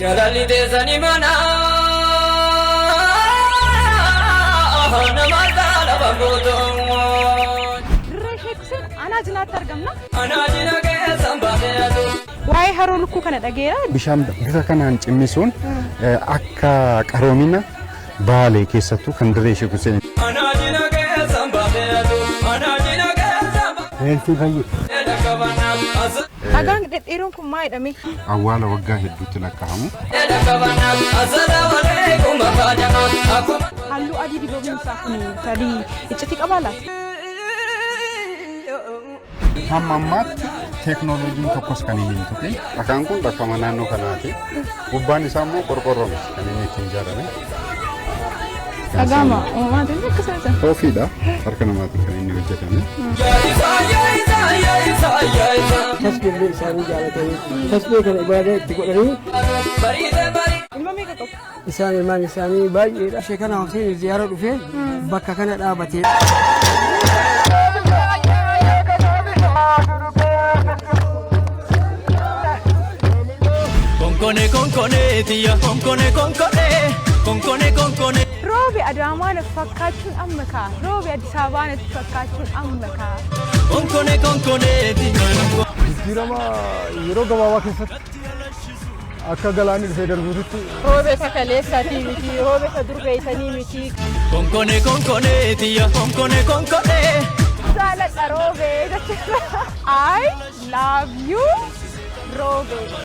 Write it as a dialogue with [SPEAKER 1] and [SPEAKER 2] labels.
[SPEAKER 1] Jaalalli teessanii mana nama saala gootu.
[SPEAKER 2] Dirree Sheek Hussein aanaa jinaatti argamna.
[SPEAKER 1] Anaa jina keessan baateetu.
[SPEAKER 2] Waa'ee haroo lukkuu kana dhageera.
[SPEAKER 3] Bishaan bifa kanaan cimmisuun akka qaroomina Baalee keessattuu kan dirree Sheek Hussein.
[SPEAKER 1] Anaa jina keessan baateetu. Anaa jina keessan
[SPEAKER 3] Reeltii fayyi.
[SPEAKER 1] baateetu.
[SPEAKER 2] Dhagaan dhedheeroon kun maal jedhame?
[SPEAKER 3] Awwaala waggaa hedduutti lakkaa'amu.
[SPEAKER 2] Halluu adii dibamuun isaa kun tarii iccitii qabaa laata?
[SPEAKER 3] Hamma ammaatti teeknooloojiin tokkos kan inni hin tuqin. Dhakaan kun dhakkama naannoo kanaati. Gubbaan isaa immoo qorqorroo miti kan inni ittiin ijaarame.
[SPEAKER 2] Dhagaama uumamaatiin akka isaan
[SPEAKER 3] Ofiidha. Harka namaatiin kan inni hojjetame.
[SPEAKER 4] Tasbiillee isaanii jaalatanii tasbee kana ibaadaa itti godhanii.
[SPEAKER 2] Ilma meeqa qabu?
[SPEAKER 4] Isaan ilmaan isaanii baay'eedha. Ishee kana Hussein ziyaara dhufee bakka kana dhaabatee.
[SPEAKER 1] Konkone konkone tiyya konkone konkone konkone konkone.
[SPEAKER 2] Roobi Adaamaa natti fakkaachuun amma kaa. Roobi Addis Ababaa natti fakkaachuun amma kaa.
[SPEAKER 1] Konkone konkone tiyya.
[SPEAKER 5] Jijjiirama yeroo gabaabaa keessatti akka galaanni dhufee darbuutitti.
[SPEAKER 6] Roobe isa kaleessaatii miti, roobe isa dur beeysanii miti.
[SPEAKER 1] Konkone konkone tiyya konkone konkone.
[SPEAKER 2] Jaaladha roobee jechuudha. I love you, roobee.